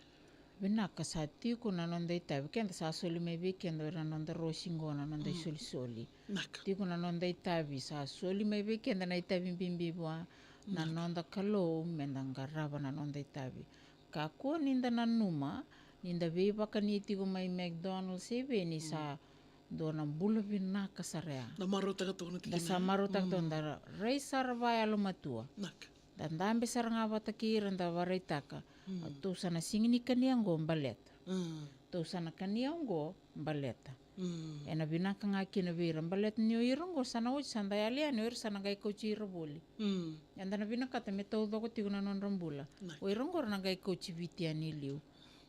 Vinaka, sa tiko na noda itavi, keda sa soli mai vei keda o ira na noda rosi qo, na noda, mm, isolisoli. Naka. Tiko na noda itavi, sa soli mai vei keda na itavi bibi vua na, naka, noda Kalou, me da qarava na noda itavi. Kakua ni da nanuma ni da veivakani tiko mai McDonald's se vei ni, mm, sa dua na bula vinaka sara ya. Da marautaka toka na tikina. Da sa marautaka toka, mm, da rai sara vakayalomatua. Naka. Da dabe sara ga vata kei ira, da vakaraitaka. Mm. A, tou sa na sega ni kania qo baleta. Mm. Tou sa na kania qo baleta. Mm. Ena vinaka ga kina vei ira baleta ni o ira qo sa na oti, sa da yali yani, o ira sa na qai kauti ira voli. Mm. Eda na vinakata me taucoko tiko na nodra bula. Naka. O ira qo ra na qai kauti Viti yani i liu.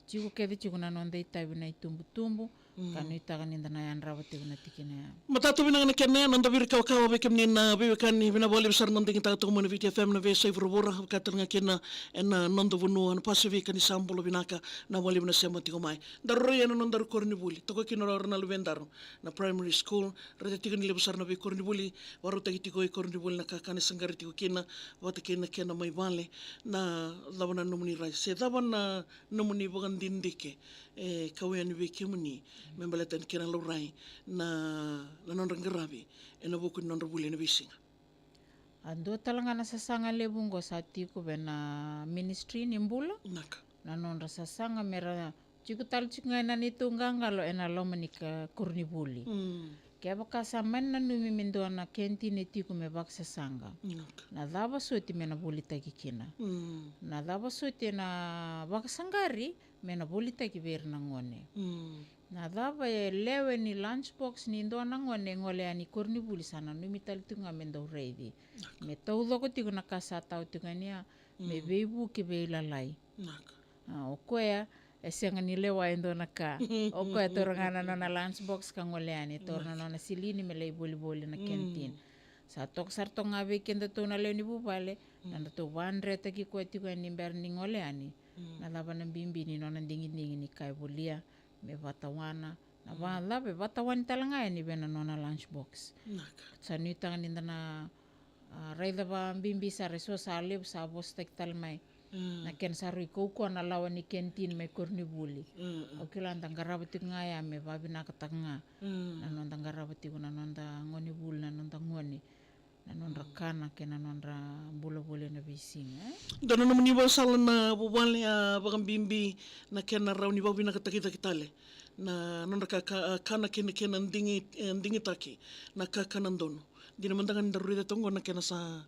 Tiko kece tiko na noda itavi na itubutubu, mm, ka nuitaka ni da na yadrava tiko na tikina ya. Matata vinaka na kena ya, noda virikawakawa vei kemuni na veiwekani, vinaka vakalevu sara na noda digitaka toka mai na Viti F M na veiyasai vuravura, vaka tale ga kina ena noda vanua na Pasifika ni sa bula vinaka, na vakalevu na sema tiko mai. Daru rai ena nodaru koronivuli, toka kina o ira na luvedaru na primary school, raica tiko ni levu sara na veikoronivuli, vakarautaki tiko e koronivuli na kakana e saqari tiko kina, vata kei na kena mai vale, na cava na nomuni rai, se cava na nomuni vakadidike e kau yani vei kemuni me baleta ni kena laurai na, na nodra qaravi ena vuku ni nodra vuli ena veisiga? A dua tale ga na sasaga levu oqo sa tiko vei na ministry ni bula. Naka. Na nodra sasaga me ra tiko tale tiko ga ena neitou qaqalo ena loma ni ka koronivuli. Mm. Kevaka sa mani nanumi me dua na canteen e tiko me vakasasaqa. Naka. Na cava soti me na volitaki kina? Mm. Na cava soti ena vakasaqari me na volitaki vei ira na gone? Mm. Na cava e lewe ni lunch box ni dua na gone e gole yani koronivuli sa nanumi tale tiko ga me dau raici. Naka. Me taucoko tiko na ka sa tau tiko yani ya, me, mm, veivuke veilalai. Naka. A, o koya e sega ni lewa e dua na ka. O koya e taura ga na nona lunch box ka gole yani, e taura na, naka, nona silini me lai volivoli na, mm, canteen. Sa toka sara toka ga vei kedatou na lewe ni vuvale, mm, na nodratou vakadretaki koya tiko yani bera ni gole yani. Na cava na bibi ni nona digidigi ni ka e volia me vatawana, na va cava e vatawani tale ga yani vei na nona lunch box. Sa nuitaka ni da na, a, raica vabibi sara e so sa levu sa vosataki tale mai. Na kena sa rui kaukaua na lawa ni canteen mai koronivuli. Au kila da qarava tiko ga ya me vavinakataka ga na noda qarava tiko na noda gonevuli, na noda gone, na nodra kana kei na nodra bula voli ena veisiga, e? Da na nomuni vakasala na vuvale, a, vakabibi na kena rawa ni vavinakataki cake tale na nodra ka, ka, kana kei na kena digi, e, digitaki na kakana donu. Dina mada ga ni da raica toka qo na kena sa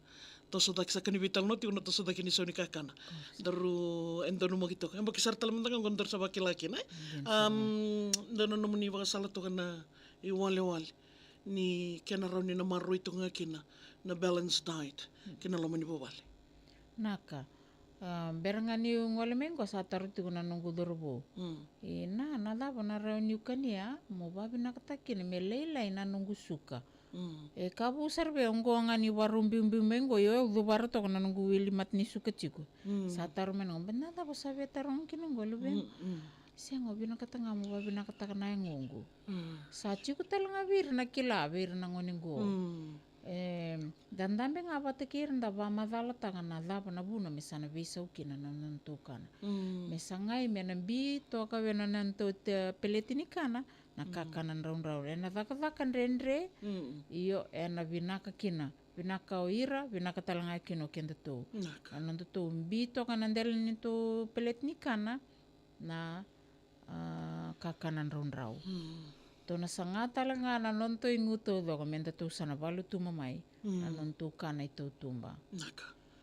toso cake, sa kani veitalanoa tiko na toso cake ni sau ni kakana. Daru e donumaki toka. E baki sara tale mada ga qo daru sa vakila kina, e? Am, da na nomuni vakasala toka na iwalewale ni kena rawa ni na maroroi toka ga kina na balanced diet kina loma ni vuvale. Naka. A, bera ga niu gole mai qo sa taro tiko na noqu cauravou. Ina, na cava na rawa niu kania mo vavinakataka kina me lailai na noqu suka? E ka vou sara vei au qo ga ni varau biubiu mai qo, io, au cuvara toka na noqu wili mata ni suka tiko. Sa taro mai na qo, ba na cava sa via taroga kina qo, luvemu? Sega, au vinakata ga mo vavinakataka na yagoqu. Sa tiko tale ga vei ira na kila vei ira na gone qo. E, da dabe ga vata kei ira, da vamacalataka na cava na vuna me sa na veisau kina na nodatou kana. Me sagai me na bi toka vei na nodatou peleti ni kana na kakana draudrau. Ena cakacaka dredre, io, ena vinaka kina. Vinaka o ira, vinaka tale ga kina o kedatou. Na nodatou bi toka na dela ni nodatou peleti ni kana na, a, kakana draudrau. Tou na saga tale ga na nodatou igu taucoko me datou sa na vakalutuma mai na nodatou kana i tautuba.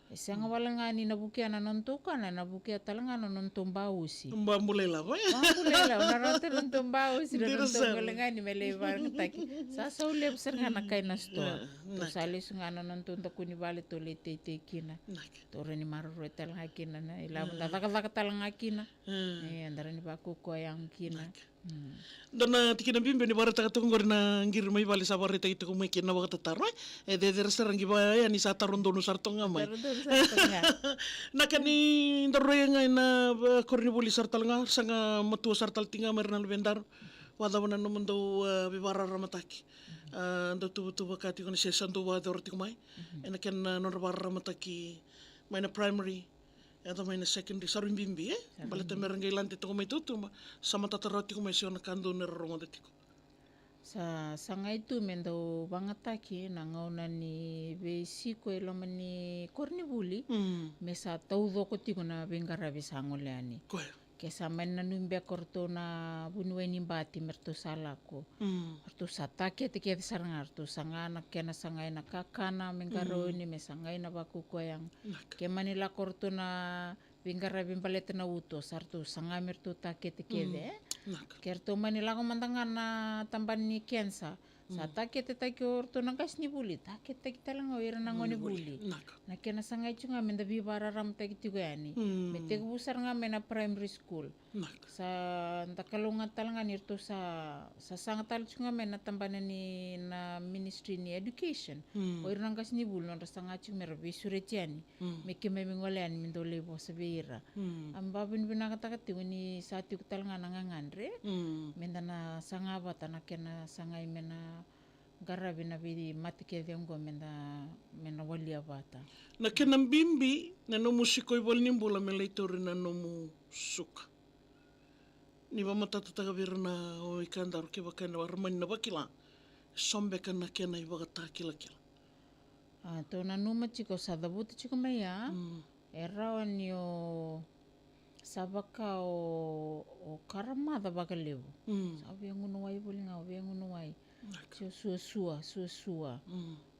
E sega wale ga ni na vukea na nodatou kana, na vukea tale ga na nodatou bausi. Ba bula ilavo, e? Ba bula ilavo, na nodatou, nodatou bausi, na nodatou bula ga ni me lai varagataki. Sa sau levu sara ga na kai na sitoa. Tou sa lesu ga na nodatou daku ni vale, tou lai teitei kina. Tou rawa ni maroroi tale ga kina na ilavo, da cakacaka tale ga kina. E, da rawa ni vakaukauwa yago kina. Dua na tikina bibi ni vakaraitaka toka qori na qiri mai vale sa vakaraitaki toka mai kina na vakatataro, e. E cecere sara qi vaya ni sa taro donu sara toka ga mai. Na ka ni da raica ga ena, e, koronivuli sara tale ga, sa ga matua sara tale tiko ga mai ira na luvedaru. Vakacava na nomudou, e, veivakararamataki? E, dou tuvatuva ka tiko na se sa dou vakayacora tiko mai ena kena nodra vakararamataki mai na primary, yaco mai na secondary, sa rui bibi, e? Baleta me ra qai lade toka mai tautuba, sa matata rawa tiko mai, se na ka donu era rogoca tiko. Sa sagai tu me dau vagataki na gauna ni veisiko e loma ni koronivuli, me sa taucoko tiko na veiqaravi sa gole yani. Koya. Ke sa mani nanumi beka o ratou na vuniwai ni bati me ratou sa lako. Ratou sa takete kece sara ga, ratou saga na kena sagai na kakana me qarauni, me sagai na vakaukauwa yago. Ke mani lako o ratou na veiqaravi baleta na uto, sa ratou saga me ratou takete kece, e? Ke ratou mani lako mada ga na tabana ni kenisa, sa taketetaki o ratou na qasenivuli, taketetaki tale ga o ira na gonevuli. Na kena sagai tiko ga me da veivakararamataki tiko yani. Me tekivu sara ga mai na primary school. Sa da kalougata tale ga ni ratou sa, sa saga tale tiko ga mai na tabana ni na ministry ni education. O ira na qasenivuli nodra saga tiko me ra veisureti yani. Me keimami gole yani me dau lai vosa vei ira. A, me vakavinavinakataka tiko ni sa tiko tale ga na gagadre. Me da na saga vata na kena sagai me na qaravi na veimate kece oqo me da, me na walia vata. Na kena bibi na nomu sikoi valenibula me lai tauri na nomu suka. Ni vakamatatataka vei ira na wekadaru kevaka era mani na vakila, e so beka na kena ivakatakilakila. A, tou nanuma tiko sa cavuta tiko mai ya. E rawa ni o, sa vaka o, o karamaca vakalevu. Sa via gunuwai voli ga, o via gunuwai. Tio suasua, suasua.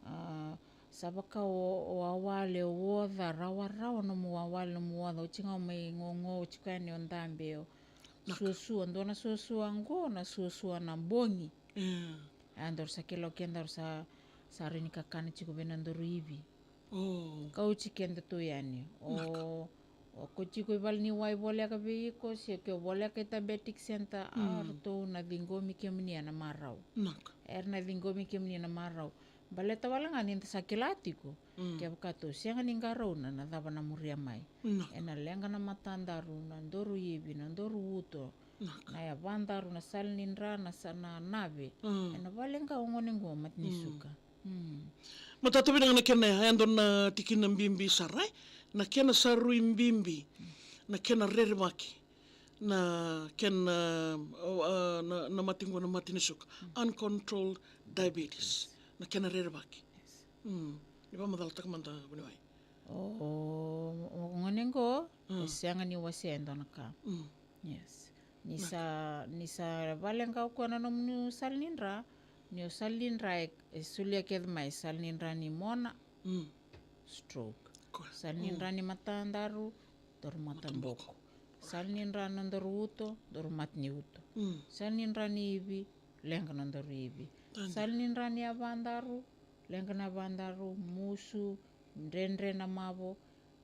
A, sa vaka o, o wawale, o oca, rawarawa nomu wawale, nomu oca, oti ga o mai gogo, oti koya ni o dabe, o suasua, dua na suasua oqo, na suasua na bogi. A, daru sa kila o kedaru sa, sa rawa ni kakana tiko vei na daru ivi. Ka oti kedatou yani. O, o ko tiko i valeniwai voleka vei iko, se ke voleka i diabetic center, a, ratou na ciqomi kemuni ena marau. Era na ciqomi kemuni ena marau. Baleta wale ga ni da sa kila tiko, mm, kevaka tou sega ni qarauna na cava na muria mai. Naka. Ena leqa na matadaru, na daru ivi, na daru uto, naka, na yavadaru, na sala ni dra, na sa, na nave. Mm. Ena vale ga o gone qo mata ni, mm, suka. Mm. Matata vinaka na kena ya, e dua na tikina bibi sara, e? Na kena sa rui bibi, na kena rerevaki na kena, o, a, na, na mate qo na mate ni suka. Mm. Uncontrolled diabetes. Yes. Na kena rerevaki. Yes. Mm. Ni vakamacalataka mada vuniwai. O, o, o gone qo, mm, e sega ni wasea e dua na ka. Mm. Yes. Ni, naka, sa, ni sa vale ga o koya na nomuni sala ni dra, ni o sala ni dra e, e solia kece mai, sala ni dra ni mona, mm, stroke. Koya. Sala ni, mm, dra ni matadaru, daru mataboko. Mataboko. Sala ni dra na daru uto, daru mate ni uto. Mm. Sala ni dra ni ivi, leqa na daru ivi. Tani. Sala ni dra ni yavadaru, leqa na yavadaru, musu, dredre na mavo,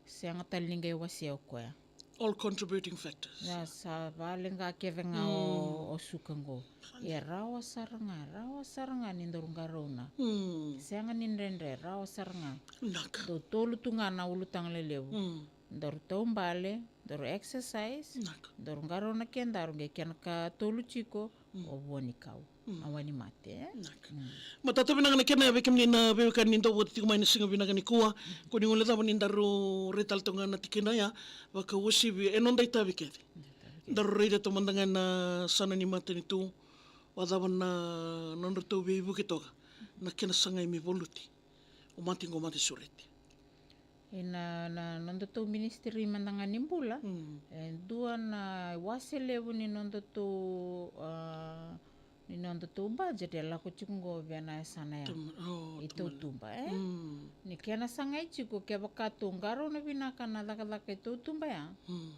sega tale ni qai wasea o koya. All contributing factors. Ia, sa vale ga kece ga o, mm, o suka qo. Ia rawa sara ga, rawa sara ga ni daru qarauna. Mm. Sega ni dredre, rawa sara ga. Naka. Dau tolu tu ga na ulutaga lelevu. Mm. Daru taubale, daru exercise, naka, daru qarauna kedaru, qai kena ka tolu tiko, mm, o vua ni kau. Mm. A wainimate, e? Naka. Mm. Matata vinaka na kena ya vei kemuni na veiwekani ni dau vata tiko mai na siga vinaka nikua. Ko ni guilecava ni daru rai tale toka ga na tikina ya, vakauasivi e noda itavi kece. Noda itavi kece. Daru raica toka mada ga na yasana ni matanitu, vakacava na nodratou veivuke toka, na kena sagai me valuti o mate qo mate sureti. Ena, na nodatou ministry mada ga ni bula, mm, e dua na wase levu ni nodatou, a, ni nodatou budget e lako tiko qo vei na yasana ya. Tam-, o, i tautuba, e? Mm. Ni kena sagai tiko kevaka tou qarauna vinaka na cakacaka i tautuba ya. Mm.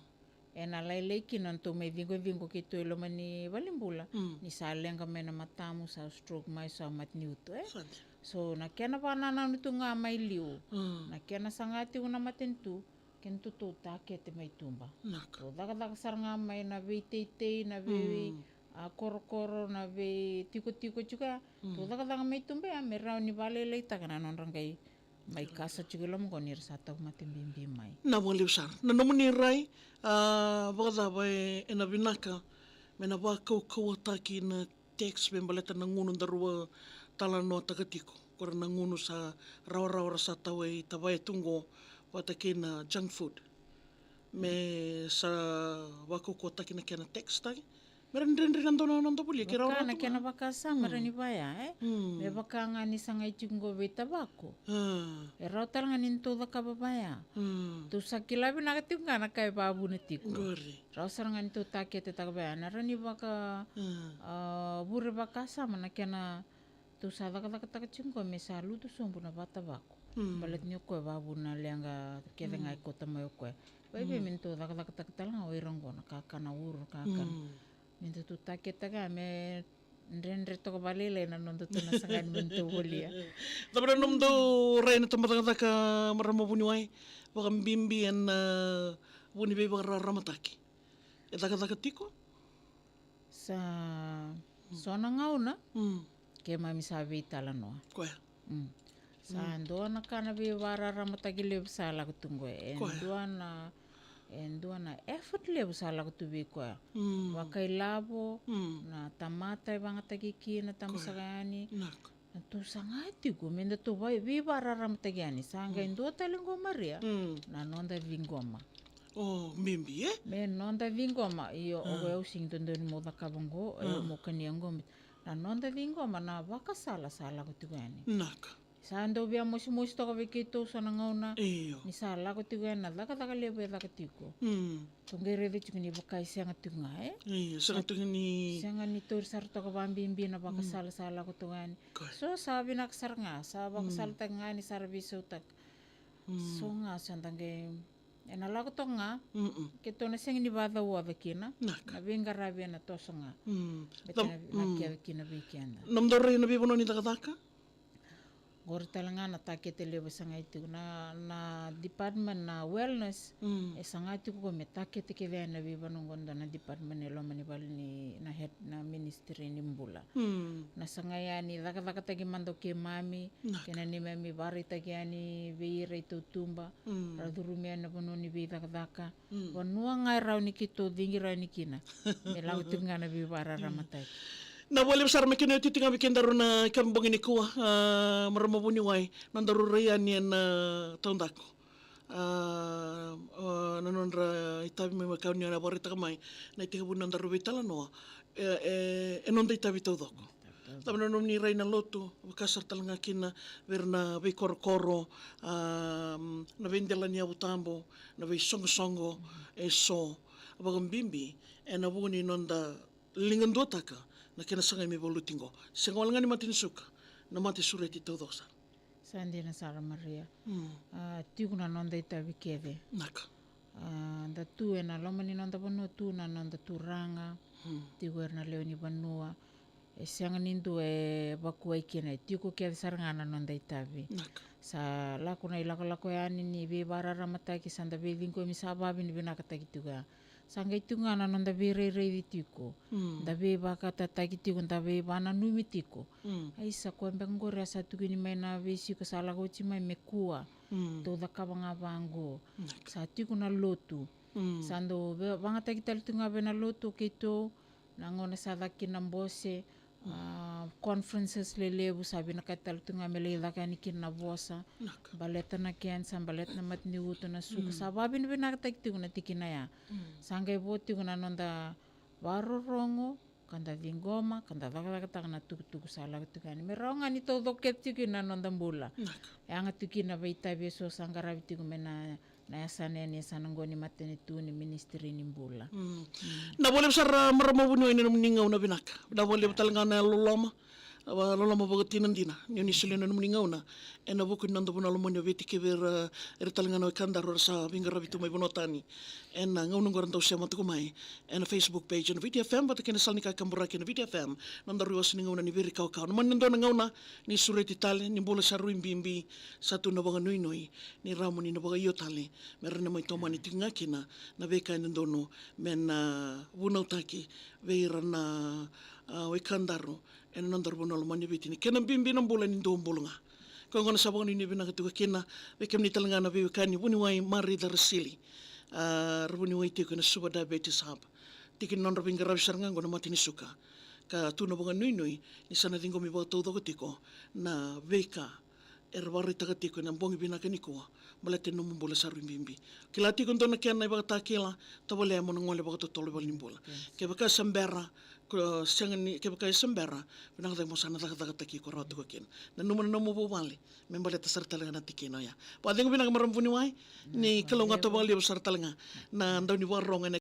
Ena lailai kina na tou mai ciqociqo keitou e loma ni valenibula, mm, ni sa leqa mai na matamu, sa stroke mai, sa mate ni uto, e? Sa dina. So, na kena vakanananu tu ga mai liu, mm, na kena saga tiko na matanitu, kena tou, tou takete mai tuba. Naka. Tou cakacaka sara ga mai na veiteitei, na vei, mm, a, korokoro, na veitikotiko tiko ya. Mm. Tou cakacaka mai tuba ya me rawa ni vakalailaitaka na nodra qai mai kasa tiko i loma qo ni ra sa tauvimate bibi mai. Na vakalevu sara. Na nomuni rai, a, vakacava e, ena vinaka me na vakaukauwataki na tax me baleta na gunu daru vakatalanoataka tiko. Ko ira na gunu sa rawarawa ra sa tawai tavaya tu qo vata kei na junk food. Me sa vakaukauwataki na kena tax taki. Me ra dredre na dau na noda volia kei ira. Vaka na kena vakasama, mm, ra ni vaya, e? Mm. Me vaka ga ni sagai tiko qo vei tavako. A. E rawa tale ga ni tou cakava vaya. Mm. Tou sa kila vinaka tiko ga na ka e vavuna tiko. Qori. Rawa sara ga ni tou taketetaka vaya. Na ra ni vaka, mm, a, vure vakasama na kena tou sa cakacakataka tiko qo me sa lutu sobu na vatavako. Mm. Baleta ni o koya vavuna leqa kece ga e kauta mai o koya. Vei, vei me ni tou cakacakataka tale ga o ira qo na kakana uru, na kakana. Mm. Me da tou taketaka me dredre toka vakalailai na noda tou na saga ni me ni tou volia. Cava na nomudou rai na tabacakacaka marama vuniwai, vakabibi ena, a, vu ni veivakararamataki? E cakacaka tiko? Sa, mm, so na gauna, mm, keimami sa veitalanoa. Koya. Mm. Sa, mm, dua na ka na veivakararamataki levu sa lako tu qo. E koya. Dua na, e dua na effort levu sa lako tu vei koya. Mm. Vakailavo, mm, na tamata e vagataki kina, tamusaka yani. Koya. Naka. Na tou saga tiko me da tou vei, veivakararamataki yani. Sa qai, mm, dua tale qo, Maria, mm, na noda ciqoma. O, bibi, e? Me noda ciqoma, io, o, a, au sega ni dodonu meu cakava qo, a, au meu kania qo, me, na noda ciqoma na vakasala sa lako tiko yani. Naka. Sa dau via mosimosi toka vei keitou so na gauna. Io. Ni sa lako tiko yani na cakacaka levu e caka tiko. Mm. Tou qai raica tiko ni vaka e sega tiko ga, e? Io, sega tiko ni, sega ni tauri sara toka vakabibi na vakasala, mm, sa lako toka yani. Koya. So sa vinaka sara ga, sa vakasalataki ga ni sa ra veisautaka. Mm. So ga sa da qai, ena lako toka ga, mm-mm, keitou na sega ni vakacauoca kina, naka, na veiqaravi ena toso ga. Mm. Baleta na, mm, vinaka kece kina vei keda. Nomudou rai na veivanua ni cakacaka? Qori tale ga na takete levu e sagai tiko na, na department na wellness. Mm. E sagai tiko ko me takete kece yani na veivanua qo, dua na department e loma ni vale ni na head na ministry ni bula. Mm. Na sagai yani cakacakataki mada o keimami, na kena neimami vakaraitaki yani vei ira i tautuba. Mm. Ra curumi yani na vanua ni veicakacaka. Mm. Vanua ga e rawa ni keitou ciqi rawa yani kina. Me lako tiko ga na veivakararamataki. Na vua levu sara me kena iotioti ga vei kedaru na ikabogi nikua, a, marama vuniwai, na nodaru rai yani ena taudaku. A, a, na nodra itavi mai, me kau ni na vakaraitaka mai na itekivu ni nodaru veitalanoa. E, e, e noda itavi taucoko. Cava na nomuni rai na lotu, vaka sara tale ga kina vei ira na veikorokoro, a, na veidelaniyavu tabu, na veisoqosoqo, eso, vakabibi ena vuku ni noda ligaduataka na kena sagai me valuti qo. Sega wale ga ni mate ni suka, na mate sureti taucoko sara. Sa dina sara, Maria. Mm. A, tiko na noda itavi kece. Naka. A, da tu ena loma ni noda vanua, tu na noda turaga. Mm. Tiko era na lewe ni vanua. E sega ni dua e vakuai kina, e tiko kece sara ga na noda itavi. Naka. Sa lako na ilakolako yani ni veivakararamataki, sa da veiciqomi, sa vavinavinakataki tiko ya. Sa qai tiko ga na noda veirairaici tiko. Mm. Da veivakatataki tiko, da veivakananumi tiko. Mm. Aisa, koya beka qori a sa tukuni mai na veisiko sa lako oti mai me kua. Mm. Tou cakava ga vaqo. Naka. Sa tiko na lotu. Mm. Sa dau ve-, vagataki tale tiko ga vei na lotu o keitou. Na gauna sa caka kina na bose, mm, a, conferences lelevu, sa vinakati tale tu ga me lai caka yani kina na vosa. Naka. Baleta na cancer, baleta na mataniuto, na suka. Mm. Sa vavinavinakataki tiko na tikina ya. Mm. Sa qai vo tiko na noda vakarorogo, ka da ciqoma, ka da cakacakataka na tukutuku sa lako tiko yani. Me rawa ga ni taucoko kece tiko kina na noda bula. Naka. E yaga tiko kina na veitavi eso sa qaravi tiko mai na na yasana yani, yasana qo ni matanitu ni ministry ni bula. Mm. Mm. Na vua levu sara, a, marama vuniwai, na nomuni gauna vinaka. Na vua levu tale ga na loloma, a, loloma vakatinadina ni oni solia na nomuni gauna ena vuku ni noda vanua lomani o Viti kei ira, ira tale ga na wekadaru era sa veiqaravi tu mai vanua tani. Ena gauna qo era dau sema tiko mai ena Facebook page na Viti F M vata kei na sala ni kakaburaki na Viti F M, nodaru iwase ni gauna ni Veikawakawa. Na mani dua na gauna ni sureti tale, ni bula sa rui bibi, sa tu na vakanuinui ni rawa mo ni na vakaio tale, me rawa ni mai tomani tiko ga kina na veika e dodonu me na vunautaki vei ira na, a, wekadaru ena nodaru vanua lomani o Viti, ni kena bibi na bula ni dua bula ga. Koya gona sa vakanuinui vinaka tiko kina vei kemuni tale ga na veiwekani, vuniwai Mari Darasili, a, ra vuniwai tiko ena Suva Diabetes Hub. Tiki ni nodra veiqaravi sara ga qo na mate ni suka. Ka tu na vakanuinui ni sa na ciqomi vakataucoko tiko na veika era vakaraitaka tiko ena bogi vinaka nikua, baleta ni nomu bula sa rui bibi. Kila tiko dua na kena ivakatakila, tovolea mo na gole vakatotolo i valenibula. Yes. Kevaka sa bera, ko, sega ni, kevaka sa bera, vinaka cake mo sa na cakacakataki iko rawa tiko kina. Nanuma na nomu vuvale me baleta sara tale ga na tikina oya. Vakacegu vinaka marama vuniwai, ni kalougata vakalevu sara tale ga na dau ni vakarorogo ena